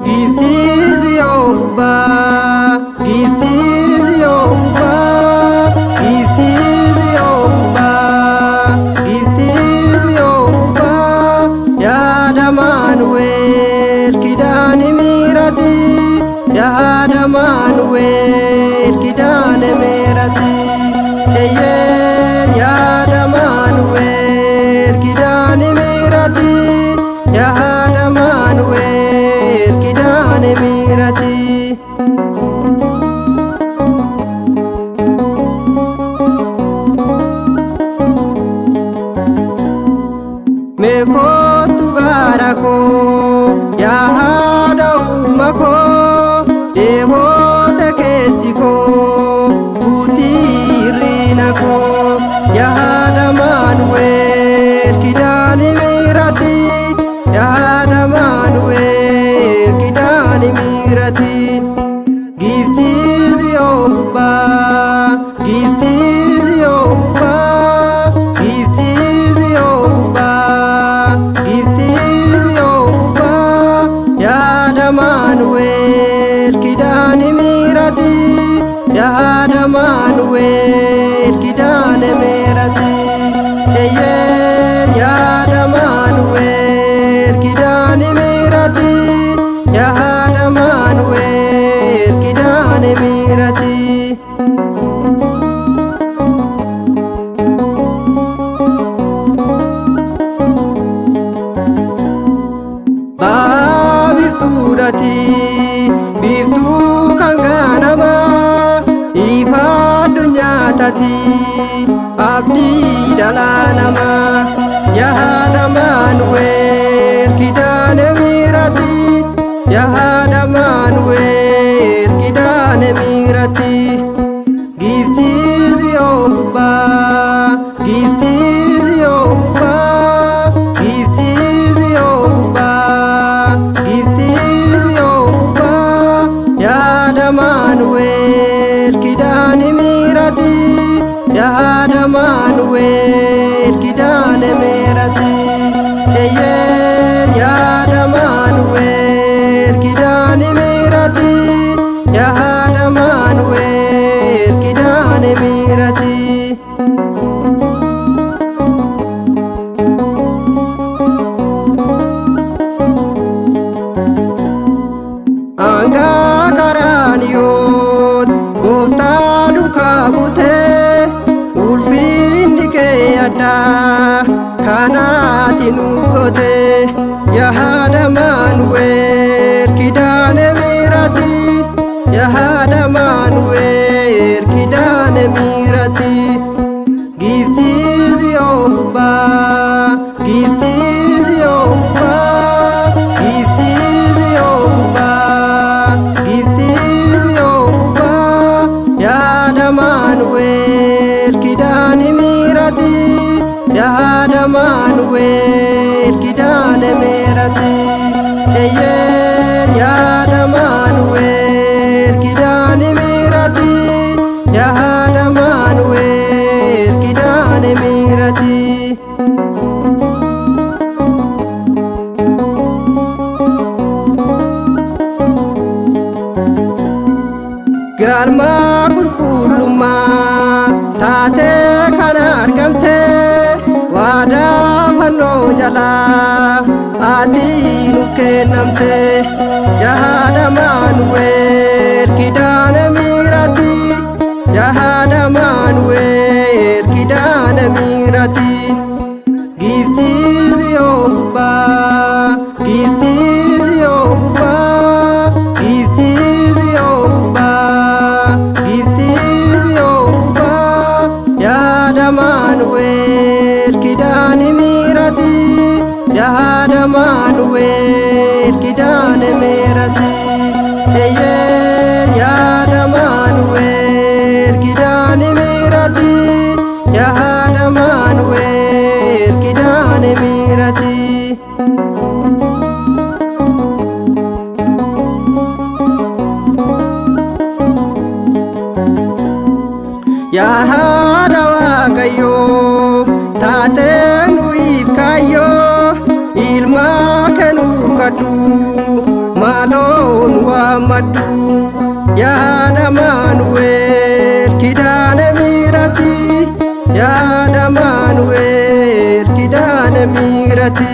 Giiftii Tsiyoon gubbaa, giiftii Tsiyoon gubbaa, giiftii Tsiyoon gubbaa, giiftii Tsiyoon gubbaa, yaada Maanuweel Kidaane Miirati, yaada Maanuweel Kidaane Miirati, eeyyeen yaada Maanuweel Kidaane Miirati, yaada Maanuweel Kidaane Miirati. Meekootu gaara koo yaa haadha uuma koo deeboota keessi koo guutii hir'ina koo yaa haadha Maanuweel Kidaane Miirati yaa haadha Maanuweel Kidaane Miirati. Giiftii Tsiyoon gubbaa, giiftii Tsiyoon gubbaa, giiftii Tsiyoon gubbaa, giiftii Tsiyoon gubbaa, yaada Maanuweel Kidaane Miirati, yaada Maanuweel Kidaane Miirati, eeyyeen yaada Maanuweel Kidaane Miirati, yaada Maanuweel Kidaane Miirati. Ba'aa biiftuudhaati biiftuu kan ganamaa ifa addunyaa taati abdii dhala namaa yaada Maanuweel Kidaane Miirati yaada Maanuweel Kidaane Miirati. Giiftii Tsiyoon gubbaa, giiftii Tsiyoon gubbaa, giiftii Tsiyoon gubbaa, giiftii Tsiyoon gubbaa, yaada Maanuweel Kidaane Miirati, yaada Maanuweel Kidaane Miirati, eeyyeen yaada Maanuweel Kidaane Miirati, yaada Maanuweel Kidaane Miirati. Hangaa karaaniyoot gooftaa duukaa buutee ulfinni kee addaa kanaati nuuf goote yaada Maanuweel Kidaane Miirati yaada Maanuweel Kidaane Miirati. Giiftii Tsiyoon gubbaa, giiftii Tsiyoon gubbaa, giiftii Tsiyoon gubbaa, giiftii Tsiyoon gubbaa, yaada Maanuweel Kidaane Miirati, yaada Maanuweel Kidaane Miirati, eeyyeen yaada Maanuweel Kidaane Miirati, yaada Maanuweel Kidaane Miirati. Galma qulqullummaa taatee kan argamte waadaa fannoo jalaa ati nuuf kennamte yaada Maanuweel Kidaane Miirati yaada Maanuweel Kidaane Miirati. Giiftii Tsiyoon gubbaa, giiftii Tsiyoon gubbaa, giiftii Tsiyoon gubbaa, giiftii Tsiyoon gubbaa, yaada Maanuweel Kidaane Miirati, yaada Maanuweel Kidaane Miirati, eeyyeen yaada Maanuweel Kidaane Miirati. Yaa haadha Waaqayyoo taatee nuyiif kaayyoo ilma kennuuf kadhu maaloo nu waammadhu. Yaa haadha Maanu'eel Kidaane Miirati, yaa haadha Maanu'eel Kidaane Miirati.